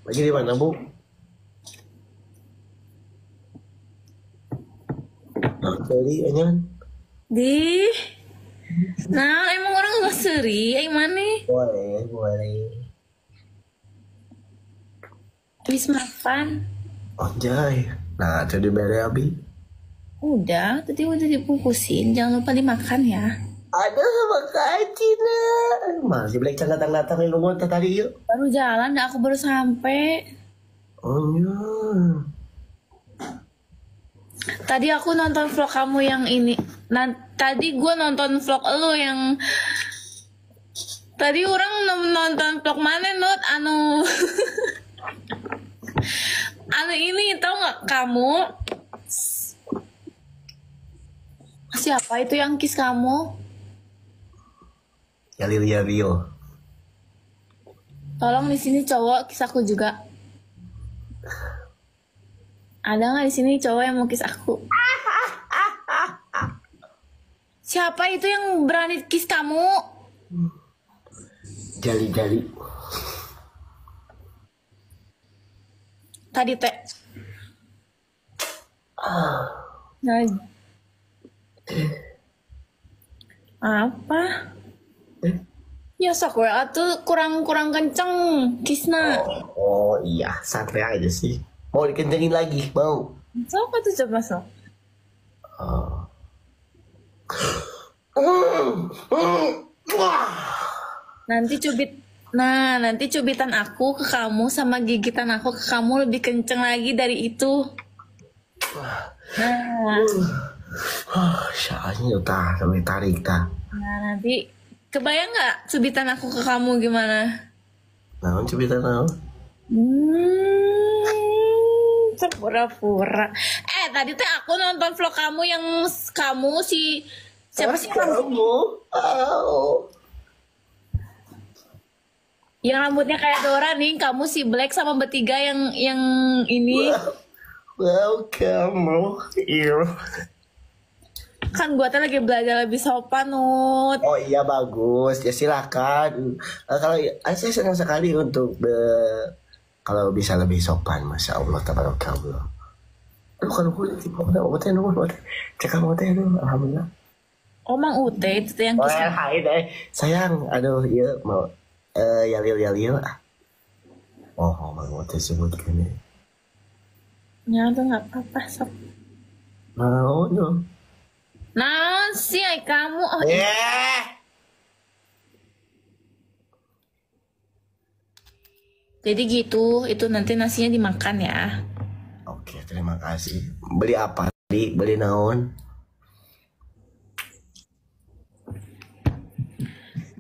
Lagi di mana, Bu? Nah, anyan. Di. Nah, emang orang nggak seri, eh mana? Boleh, boleh. Habis makan. Anjay. Nah, jadi bere abi. Udah, tadi udah dibungkusin. Jangan lupa dimakan ya. Aduh, makasih nak. Masih beli can datang-datang yang nunggu tadi yuk. Baru jalan, dah aku baru sampai. Oh iya. Tadi aku nonton vlog kamu yang ini. Nah, tadi gue nonton vlog lu yang tadi orang nonton vlog mana Nut? Anu anu ini tau nggak kamu? Siapa itu yang kiss kamu? Yalil Yalil. Tolong di sini cowok kiss aku juga. Ada nggak di sini cowok yang mau kiss aku? Siapa itu yang berani kiss kamu? Jali-jali. Tadi teh. Nah. Apa? Ya sok we atuh kurang kenceng kissna. Oh iya, santai aja sih. Mau dikencengin lagi, mau. Sok atuh coba sok. Oh. Nanti cubit. Nah, nanti cubitan aku ke kamu sama gigitan aku ke kamu lebih kenceng lagi dari itu. Nah. Syahnya tah sampai tarik tah. Nah, nanti kebayang nggak cubitan aku ke kamu gimana? Nah, cubitan aku? Pura-pura. Tadi teh aku nonton vlog kamu yang kamu si siapa sih kamu? Oh. Yang rambutnya kayak Dora nih, kamu si Black sama bertiga yang ini. Welcome here. Kan gua tuh lagi belajar lebih sopan, Nut. Oh iya bagus, ya silakan. Kalau saya senang sekali untuk kalau bisa lebih sopan, masya Allah, tabarakallah. Aduh kalau gue tipe apa teh nunggu, cekam apa teh, alhamdulillah. Oh Mang Ute itu yang kisah. Oh, hai deh, sayang, aduh iya mau yalil yalil. Oh Mang Ute sebut gini. Ya tuh nggak apa-apa sob. Mau no. Nah sih kamu. Oh, yeah. Jadi gitu, itu nanti nasinya dimakan ya. Oke, terima kasih. Beli apa? Beli naon?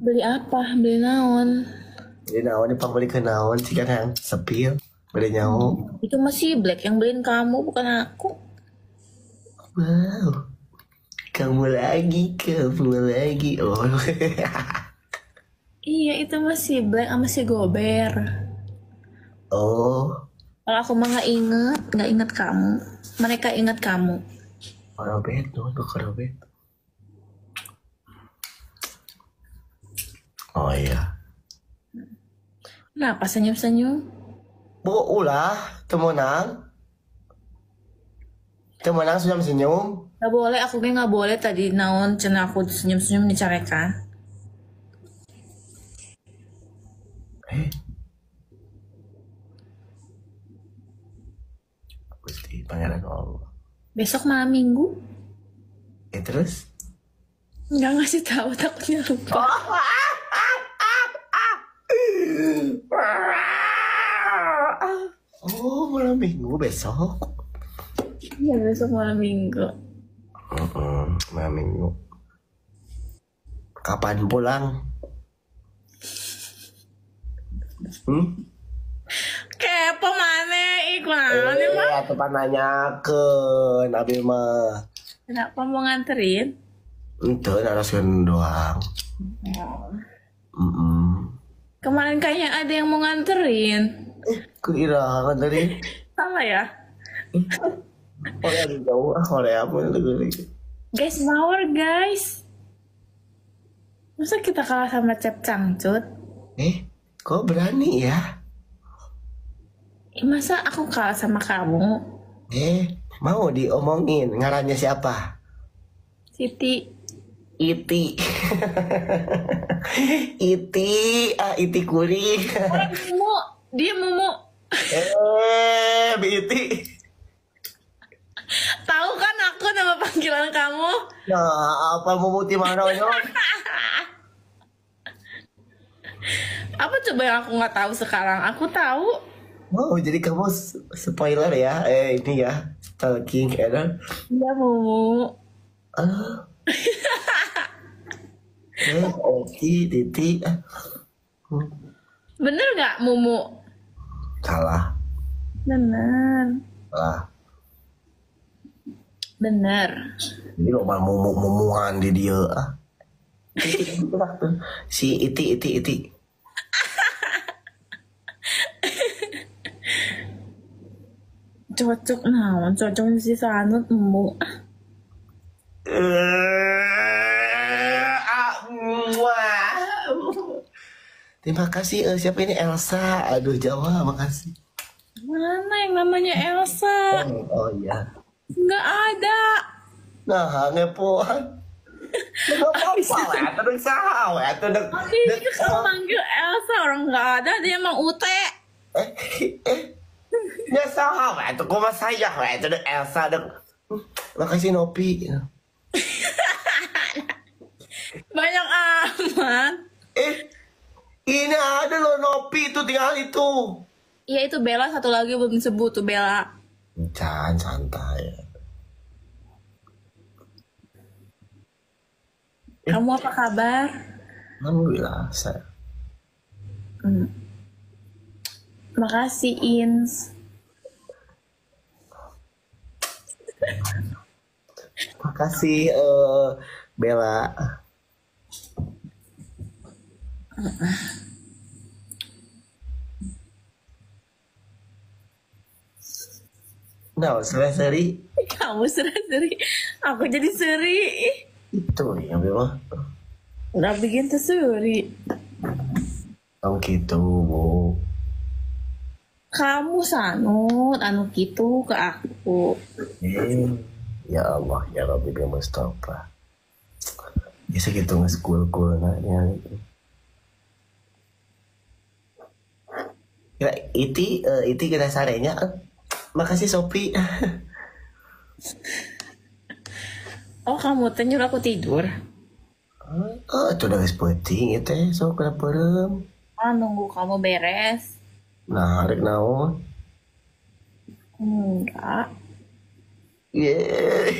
Beli apa? Beli naon? Beli naon, beli ke naon sih kan yang sepil. Beli nyaho. Itu masih Black yang beliin kamu, bukan aku. Wow. Kamu lagi. Oh. Iya, itu masih Black sama si Gober. Oh. Kalau aku mah nggak inget kamu. Mereka inget kamu. Robert, Robert. Oh iya. Kenapa senyum-senyum? Bu, ulah, temenang. Temenang senyum-senyum. Nggak boleh, aku nggak boleh tadi naon cina aku senyum-senyum dicarekan. Gusti Pangeran Allah. Besok malam Minggu. Terus? Nggak ngasih tahu, takutnya lupa. Oh, malam Minggu besok. Iya, besok malam Minggu. Malam Minggu. Kapan pulang? Kepo mana? Ih, mah? Atau nanyakeun abi mah. Kenapa mau nganterin? Ente naraskeun doang. Oh. Kemarin kayaknya ada yang mau nganterin. Kira nganterin. Salah ya? Korea jauh, Korea apa lagi? Guys, mawar guys. Masa kita kalah sama Cep Cangcut? Kok berani ya? Masa aku kalah sama kamu? Mau diomongin ngarannya siapa? Siti. Iti. Iti, Iti kuring. Mumu, dia Mumu. Iti. Tahu kan aku nama panggilan kamu? Nah, apa Mumu di mana? Apa coba yang aku nggak tahu sekarang? Aku tahu. Oh, jadi kamu spoiler ya? Ini ya, stalking, ya? Iya, Mumu. Oki, Titi. Bener nggak Mumu? Salah. Bener. Salah. Bener. Jadi lo mau mumuan di dia. Si Iti, Iti, Iti. Cocok naon, cocok si Sanut Mumu. Terima kasih, siapa ini Elsa? Aduh Jawa, makasih. Mana yang namanya Elsa? Oh iya. Nggak ada. Nah, ngepoan. Nggak apa-apa lah, terus sahau ya, terus. Dia kalau manggil Elsa orang nggak ada, dia emang Ute. Ya sahau ya, tuh kok saya ya, terus Elsa dong. Makasih Nopi. Banyak amat. Ini ada loh Nopi itu tinggal itu. Iya itu Bella satu lagi belum disebut tuh Bella. Jangan santai. Kamu apa kabar? Alhamdulillah saya. Makasih Ins. Makasih Bella. Nah, seri. Kamu seri, aku jadi seri. Itu ya, Bella. Udah bikin tuh seri. Oh gitu, Bu. Kamu Sanut, anu gitu ke aku. Ya Allah, ya Rabbi ya Mustafa. Ya segitu nge-school-cool nanya gitu. Ya, Iti, Iti kita sarenya. Makasih Sopi. Oh, kamu teh nyuruh aku tidur. Oh, itu udah penting itu, so kenapa perem? Ah, nunggu kamu beres. Nah, rek naon? Enggak. Yeah.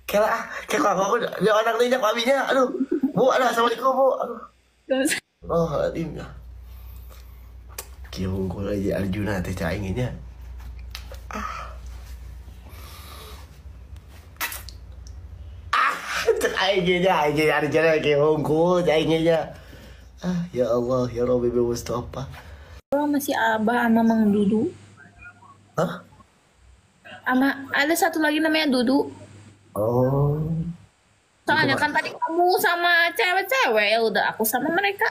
Kela, kayak aku dia orang lainnya kok abinya. Aduh. Bu, aduh, assalamualaikum, Bu. Aduh. Oh, adim. Kieu unggul aja Arjuna teh cainginnya. Cek aing nya, aing Arjuna kieu unggul caing nya. Ah, ya Allah, ya Rabbi Mustafa. Masih Abah sama Mang Dudu. Hah? Sama ada satu lagi namanya Dudu. Oh. Soalnya kan tadi kamu sama cewek-cewek, ya udah aku sama mereka.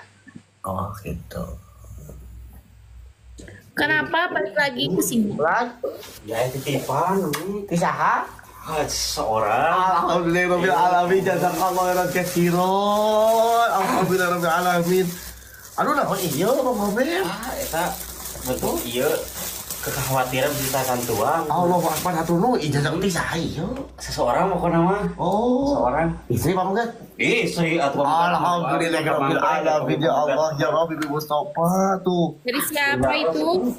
Oh gitu. Kenapa balik lagi ke sini? Lan? Ya titipan. Tisaha? Seorang. Alhamdulillah rabbil alamin, jazakallahu khairan katsiran. Alhamdulillah rabbil alamin. Aduh nah, iya Bang Gobel. Ah, eta bentuk ieu kekhawatiran bisa tuang. Allahu akbar hatur nuhun ijazah teh saha ieu? Seseorang pokona mah. Oh, seseorang. Istri pamungkas? Istri atuh. Alhamdulillah rabbil alamin ya Allah ya Rabbi Mustafa tuh. Dari siapa itu?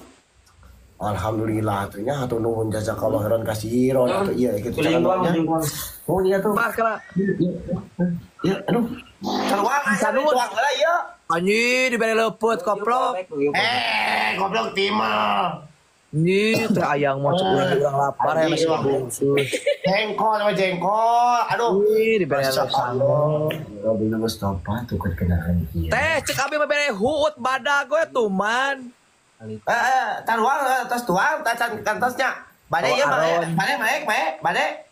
Alhamdulillah atuh nya hatur nuhun jazakallahu khairan katsiran atuh ieu kitu carana. Oh iya tuh. Bah kala. Ya aduh. Keluar Sanut. Tuang lah ieu. Anjir dibere leupeut koplok. Goblok timah. Ini teh ayang mau cek urang lapar ya masih bungkus. Jengkol sama jengkol. Aduh. Ih, dibere leupeut. Rabbi Mustafa tuh kenaan ieu. Teh cek abi mah bere huut badag we tuman. Taruang tos tuang tacan kantasnya. Bade ieu mah, bade maek, maek, bade.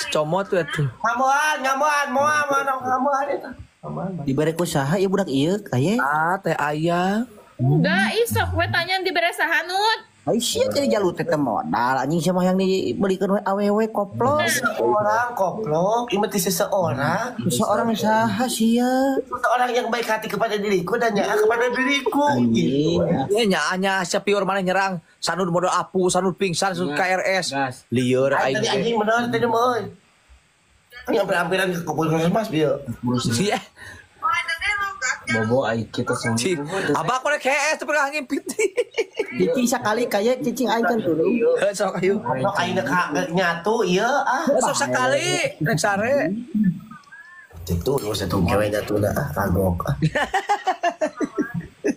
Comot we tuh. Ngamuan, ngamuan, moal moal ngamuan eta. Aman. Dibere ku saha ieu budak ieu kaye? Ah, teh ayang. Enggak, ih sok we tanya dibere saha Nut. Ai sia jadi jalur teh modal anjing sia mah yang dibelikeun we awewe koplok. Seorang koplok, ieu mah seseorang. Seseorang saha sia? Seseorang yang baik hati kepada diriku dan nyaah kepada diriku. Gitu. Ya nyaahnya sia pior maneh nyerang Sanud modal apu, Sanud pingsan, Sanud KRS. Lieur aing. Tadi anjing bener tadi mah euy. Hampir-hampiran ke puskesmas bieu. Sia. Bobo aing kita semua. Abah aku rek hees teu pernah ngimpit. Cicing sakali kaya cicing aing kan dulu. Heuh sok ayo. Sok aing nyatu ieu ah. Sok sakali rek sare. Itu lu satu kewe nyatuna ah kagok.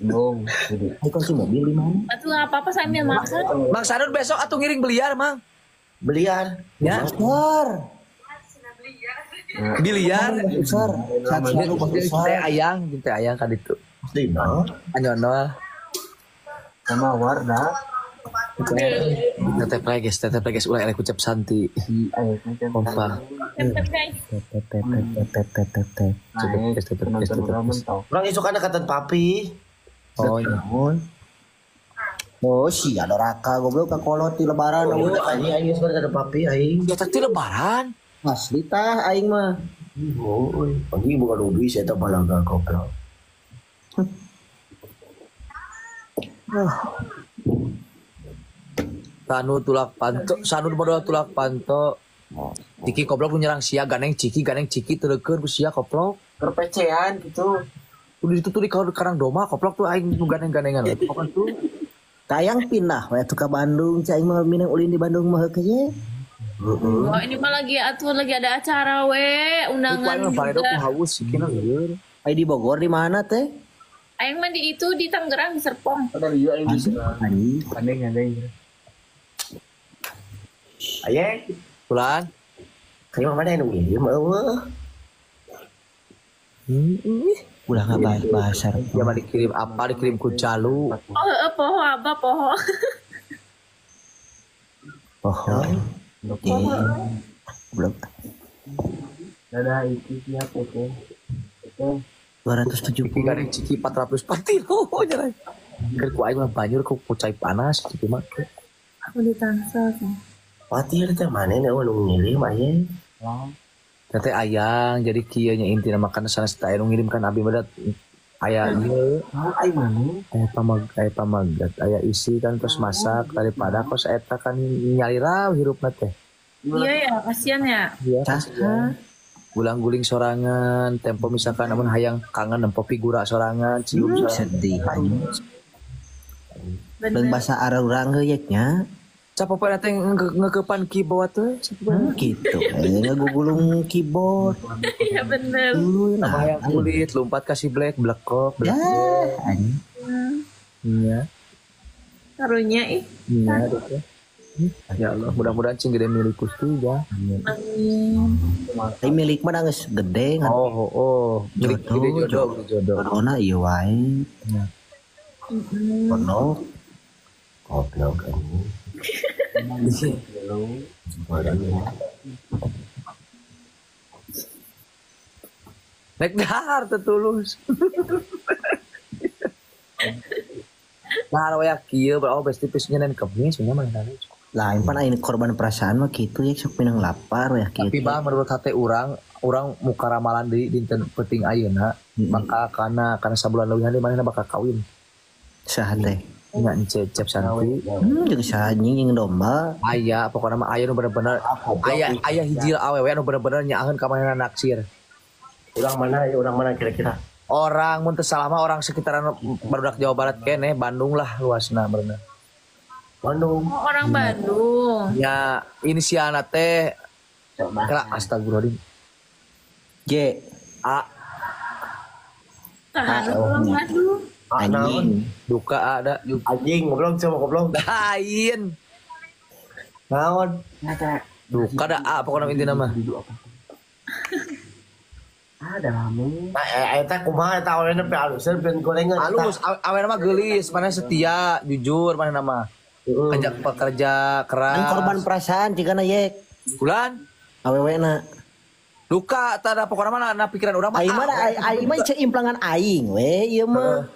Bong. Ai kunci mobil di mana? Atuh enggak apa-apa sambil makan. Mang Sanud besok atuh ngiring beliar, Mang. Beliar. Ya. Besar. Biliar besar. Saat selalu besar. Teh ayang, teh ayang kan itu. Di mana? Anyonol. Sama Wardah. Tetep guys, tetep guys ulah elek ucap Santi. Kompak. Tetep guys. Tetep tetep tetep tetep. Tetep guys, tetep guys. Urang isuk kana katan papi. Oh iya. Oh si ada raka goblok ka kolot di lebaran. Oh, anjing aing geus kata papi aing. Ya teh lebaran. Asli tah aing mah. Oh, anjing bukan duit saya tak balaga goblok. Sanud tulak panto, Sanud modal tulak panto. Ciki goblok nu nyerang sia ganeng ciki teurekeun ku sia goblok. Perpecean gitu. Udah itu tuh di Karang Doma goblok tuh aing nu ganeng-ganengan. Pokoknya tuh tayang pindah we tuh ka Bandung, cai aing mah minang ulin di Bandung mah heuh. Oh, ini mah lagi atuh lagi ada acara we, undangan juga. Haus kina lieur. Ai di Bogor di mana teh? Aing mah di itu di Tangerang di Serpong. Ada lieu aing di Serpong. Aneh. Aye, Bulan. Kayak mana nu ngirim eueuh. Ulah ngabahas bahasa. Ya mah dikirim apa dikirim ku Jalu. Oh, heeh poho abah poho. Poho. Belum. Dadah itu siap oke. Oke. 270 gading ciki 404 nyerang. Keur ku aing mah banjur ku cai panas kitu mah. Aku di Tangsel sih. Patir teh maneh nu ngirim aye. Teh ayang jadi kieu nya intina makan sanes teh nu ngirim kan abi mah aya ieu. Aing maneh aya pamagat aya isi kan terus masak daripada kos eta kan nyalira hirupna teh. Iya ya, kasihan ya. Iya, kasihan. Gulang-guling sorangan, tempo misalkan namun hayang kangen nempo figura sorangan, cium sorangan. Sedih. Dan bahasa arah urang heuh nya. Capopoe teh ngeukepan keyboard teh, gitu. Ngegugulung keyboard. Iya bener. Nah, hayang kulit lompat kasih black blekok, blekok. Iya. Karunya ih. Iya, gitu. Ya Allah, mudah-mudahan cing gede milik Gusti ya. Amin. Tapi milik mah geus gede kan. Oh, milik gede jodoh, jodoh. Corona ieu wae. Goblok. Goblok anjing. Nek dahar teu tulus. Nah, waya kieu oh besti pis nyeun kemis nya mah. Lah, pan aing korban perasaan mah kitu ya sok pinang lapar ya kitu. Tapi bah menurut hate urang, urang muka ramalan deui dinten penting ayeuna bakal kana sabulan leuwih deui manehna bakal kawin. Saha teh? Nya Cecep Santi. Jeung saha anjing jeung domba. Aya pokona mah aya nu bener-bener aya hiji awewe nu bener-bener nyaaheun ka manehna naksir. Urang mana ya, urang mana kira-kira? Orang mun teu salah mah orang sekitaran barudak Jawa Barat keneh, Bandung lah luasna bener. Bandung. Oh, orang Bandung. Ya, inisialna teh astagfirullahaladzim. J A. Tahan orang Bandung. Anjing. Duka ada. Anjing goblok coba goblok. Lain. Naon? Duka da A pokokna intina mah. Ada lama. Nah, eta kumaha eta awena pe aluseun ben gorengan. Alus, awena mah geulis, mana setia, jujur mana mah. Kerja pekerja keras. Kan korban perasaan jigana yek. Bulan awewena. Duka tah pokona mah na pikiran urang mah. Aing mah aing mah cek implangan aing we ieu mah.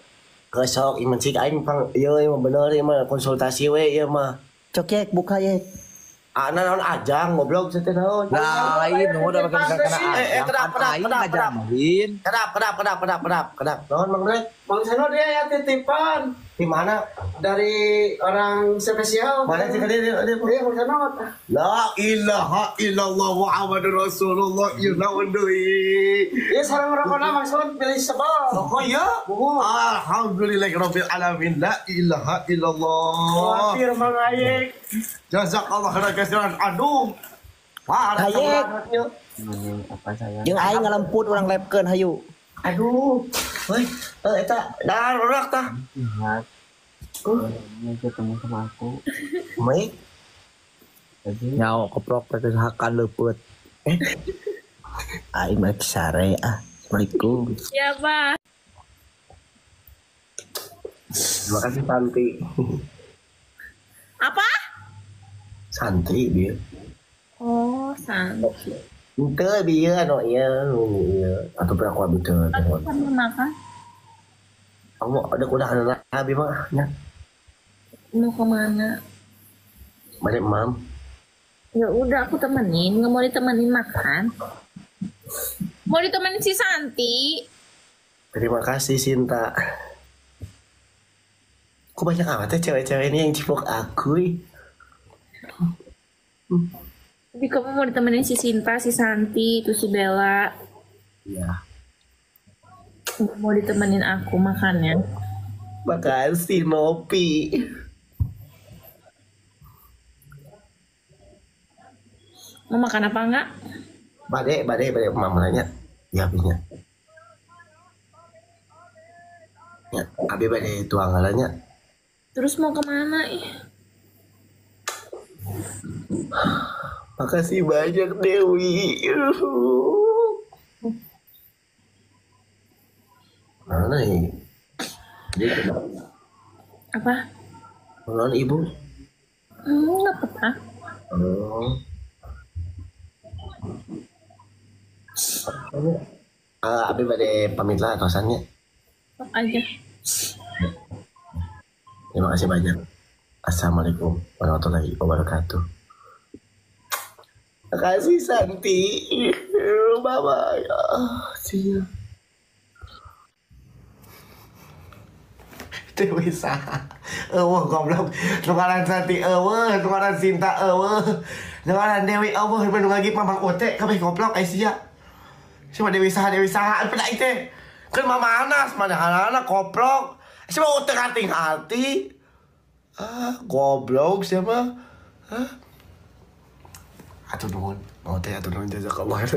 Kesok ieu cik aing pang ieu mah bener ieu mah konsultasi we ieu mah. Cok yek buka yek. Ana naon ajang goblok teh naon. Lah lain nu udah pakai kana ajang. Kedap. Kedap. Naon Mang Dre? Bang Seno dia ya titipan. Di mana? Dari orang spesial. Mana sih dia? Iya Bang Seno. La ilaha illallah Muhammadur Rasulullah ieu naon deui. Iya sareng rokona Bang Seno pilih sebel. Oh iya? Alhamdulillahirabbil alamin. La ilaha illallah. Khawatir Mang Ayek. Jazakallah khairan kasiran. Aduh. Hayek. Apa saya? Jeung aing ngalemput urang lepkeun hayu. Aduh. Woi, eta dah urak tah. Ini ketemu sama aku. Baik. Nyao keprok pakai hakan leupeut. Aing mah sare ah. Assalamualaikum. Ya, Pak. Terima kasih Santi. Apa? Santi dia. Oh, Santi. Ente dia no iya iya. Atau berapa aku habis tuh? Aku makan. Kamu ada kuda ada abi mah ya. Mau kemana? Balik mam. Ya udah aku temenin, nggak mau ditemenin makan. Mau ditemenin si Santi. Terima kasih Sinta. Kok banyak amat ya cewek-cewek ini yang cipok aku. Jadi kamu mau ditemenin si Sinta, si Santi, itu si Bella. Iya. Mau ditemenin aku makannya. Makasih Nopi. Mau makan apa enggak? Badai, mama nanya. Ya abinya. Ya, abi badai tuang ngalanya. Terus mau kemana ih? Makasih banyak Dewi. Mana nih? Apa? Mana ibu? Nggak apa-apa. Oh. Abi pada pamit lah kosannya. Aja. Terima kasih banyak. Assalamualaikum warahmatullahi wabarakatuh. Terima kasih Santi. Bye bye. See you. Dewi saha. Eueuh goblok. Tukaran Santi eueuh, tukaran Sinta eueuh. Tukaran Dewi eueuh nu lagi Mamang Ote kabeh goblok ai sia. Sia Dewi saha peda teh. Keun Mama Anas mana goblok. Sia mah ote hati-hati. Ah, goblok sia mah. Hah? Atur nuhun. Ote atur nuhun jazakallah.